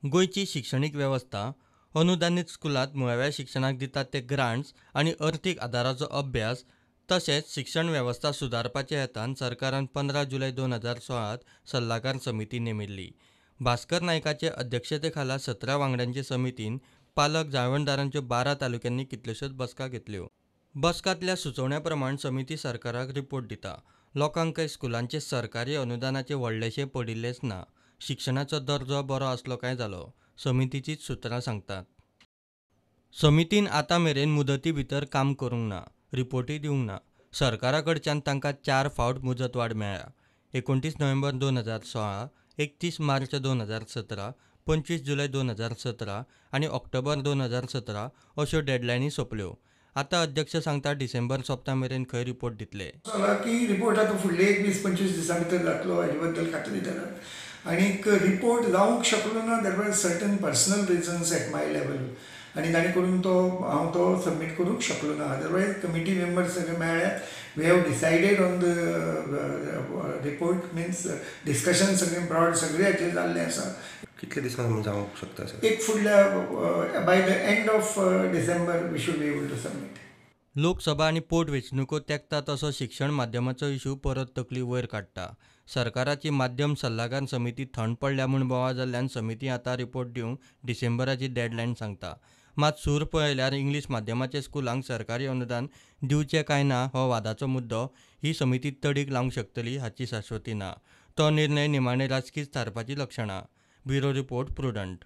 गोंयची शिक्षणीक वेवस्था, अनुदानीत स्कुलांत मुळाव्या शिक्षणाक दितात ते ग्रांट्स आनी अर्थीक आदाराचो अभ्यास तशेंच शिक्षण वेवस्था सुदारपाच्या हेतान सरकारान 15 जुलय 2016 सल्लागार समिती नेमिल्ली. भास्कर नायकाचे अध्यक्षते खाला 17 वांगड्यांचे समितीन पालक जाळवणदारांच्यो 12 तालुक्यांनी कितल्योश्योच बसका घेतल्यो. बसकांतल्या सुचोवण्या प्रमाण समिती सरकाराक रिपोर्ट दिता. लोकांक स्कुलांचे सरकारी अनुदानाचें व्हडलेशें पडिल्लेंच ना. शिक्षणाचो दर्जो बरो आसलो काय जालो, समितीचीच सुत्रां सांगतात. समितीन आतां मेरेन मुदती भितर काम करूंक ना, रिपोर्टूय दिवंक ना. सरकारा कडच्यान तांकां 4 फावट मुजतवाड मेळ्ळ्या. 29 नोव्हेंबर 2016, 31 मार्च 2017, 25 जुलय 2017 आनी ऑक्टोबर 2017 अश्यो डेडलायनी सोंपल्यो. आतां अध्यक्ष सांगता डिसेंबर सोंपता मेरेन खंय रिपोर्ट दितले. की रिपोर्ट आतां फुडले 20-25 दिसां भितर जातलो हाजे बद्दल खात्री करात. आनीक रिपोर्ट जावंक शकलो ना, there were certain personal reasons at my level आनी ताणें करून तो हांव तो सबमीट करूंक शकलो ना. अदरवायज कमिटी मेंबर्स सगळे मेळ्ळ्यात, we have decided on the report, means discussion सगळें ब्रॉड सगळें हाचेर जाल्लें आसा. कितले दिसांनी जावंक शकता सर? एक फुडल्या by the end of December we should be able to submit. Lok Sabha आनी पोट वेंचणुको तेंकता तसो शिक्षण माध्यमाचो इशू परत तकली वयर काडटा. सरकाराची माध्यम सल्लागार समिती थंड पडल्या म्हूण बोवाळ जाल्ल्यान समिती आतां रिपोर्ट दिवंक डिसेंबराची डेडलायन सांगता. मात सूर पळयल्यार इंग्लीश माध्यमाच्या स्कुलांक सरकारी अनुदान दिवचें काय ना हो वादाचो मुद्दो ही समिती तडीक लावंक शकतली हाची शाश्वती ना. तो निर्णय निमाणे राजकीच थारपाची लक्षणां. Bureau report, Prudent.